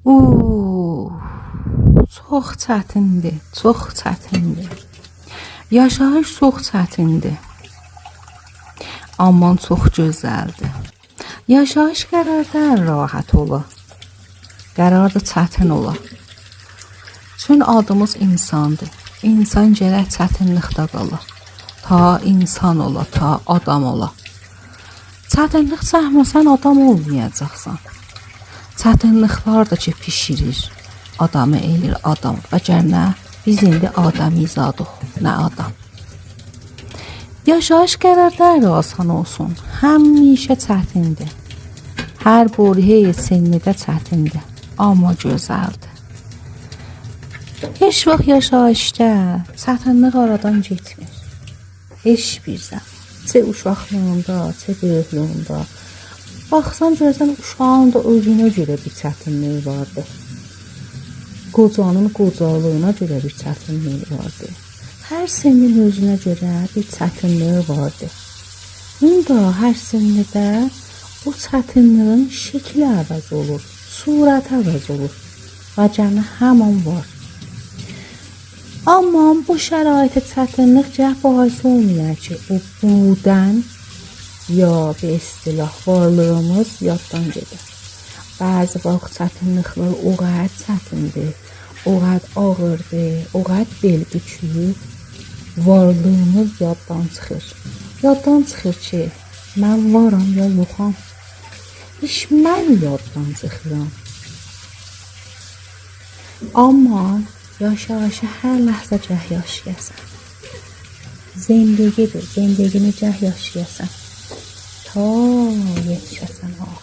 Oo, çox çətindir, çox çətindir. Yaşayış çox çətindir. Aman çox gözəldir. Yaşayış qərardan rahat ola. Qərar da çətin ola. Çünki adımız insandır. İnsan gərək çətinlikdə qala. Ta insan ola, ta adam ola. Çətinlik çəkməsən adam olmayacaqsan. Çətinliklər də ki pişirir. Adamı eləyir adam. Vəgər nə? Biz indi adəmizadıq, nə adam. Yaşayış qərarlar asan olsun. Həmişə çətindir. Hər buriyə sinnidə çətindir, amma gözəldir. Heç vaxt yaşayışda çətinlik aradan getmir. Heç bir zaman. Çə uşaqlığında, çə böyüklüyündə. Baxsan görsən uşağın da özünə görə bir çətinliyi vardı. Qocanın qocalığına görə bir çətinliyi vardı. Hər sinnin özünə görə bir çətinliyi vardı. Bunda hər sinnidə o çətinliyin şəkli əvəz olur, surəti əvəz olur. Vəcəni həmin var. Amma bu şəraitə çətinlik gəh bahis olmayar ki, o budan ya bir istilah varlığımız yaddan gedir. Bəzi vaxt çətinliklər o qədər çətindir, o qədər ağırdır, o qədər bel bükür, varlığımız yaddan çıxır. Yaddan çıxır ki, mən varam ya yoxam. Heç mən yaddan çıxıram. Amma yaşayışı hər ləhzə cəh yaşayasan. Zindəgidir, zindəgini cəh yaşayasan. Ta yetişəsən axıra.